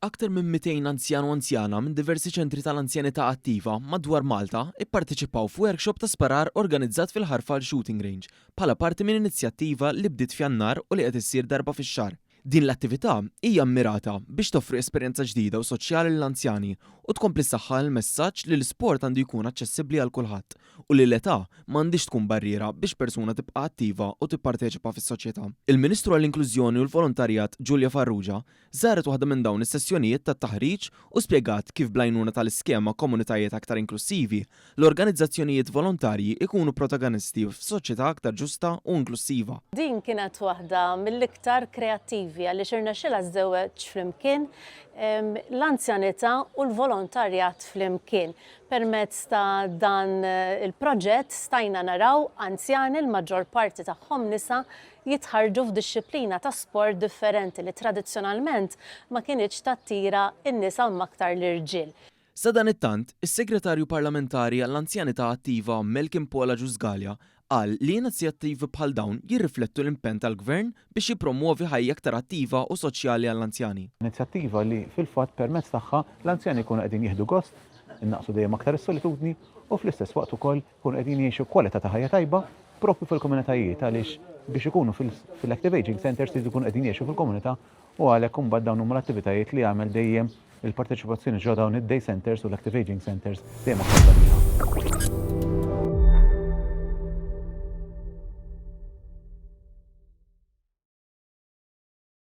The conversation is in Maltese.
Aktar minn 200 anzjan u anzjana minn diversi ċentri tal-anzjanità attiva madwar Malta pparteċipaw f'workshop ta' sparar organizzat fil-Ħarfal Shooting Range bħala parti minn inizjattiva li bdiet f'Jannar u li qed issir darba fix-xahar. Din l-attività hija mmirata biex toffri esperjenza ġdida u soċjali lill-anzjani u tkompli ssaħħaħ il-messaġġ li l-isport għandu jkun aċċessibbli għal kulħadd u li l-età m'għandhiex tkun barriera biex persuna tibqa' attiva u tipparteċipa fis-soċjetà. Il-Ministru għall-Inklużjoni u l-Volontarjat Julia Farrugia żaret waħda minn dawn is-sessjonijiet ta' taħriġ u spjegat kif bl-għajnuna tal-iskema Komunitajiet Aktar Inklussivi, l-organizzazzjonijiet volontarji jkunu protaganisti f'soċjetà aktar ġusta u inklussiva. Din kienet waħda mill-iktar kreattivi għaliex irnexxielha żżewweġ flimkien l-anzjanità u l-volontarjat flimkien. Permezz ta' dan il-proġett stajna naraw anzjani, l-maġġor parti tagħhom nisa, jitħarrġu f'dixxiplina ta' sport differenti li tradizzjonalment ma kinitx tattira n-nisa imma aktar l-irġiel. Sadanittant, is-Segretarju Parlamentari għall-Anzjanità Attiva Malcolm Paul Agius Galea qal li inizjattivi bħal dawn jirriflettu l-impenn tal-Gvern biex jippromwovi ħajja aktar attiva u soċjali għall-anzjani. Inizjattiva li fil-fatt permezz tagħha l-anzjani jkunu qegħdin jieħdu gost, innaqqsu dejjem aktar is-solitudni u fl-istess waqt ukoll jkunu qegħdin jgħixu kwalità ta' ħajja tajba proprju fil-komunitajiet għaliex biex ikunu fil-active aging centres iridu jkunu qegħdin jgħixu fil-komunità u għalhekk imbagħad dawn huma l-attivitajiet li jagħmel dejjem il-parteċipazzjoni ġo dawn id-day centres u l-active aging centres dejjem aktar sabiħa.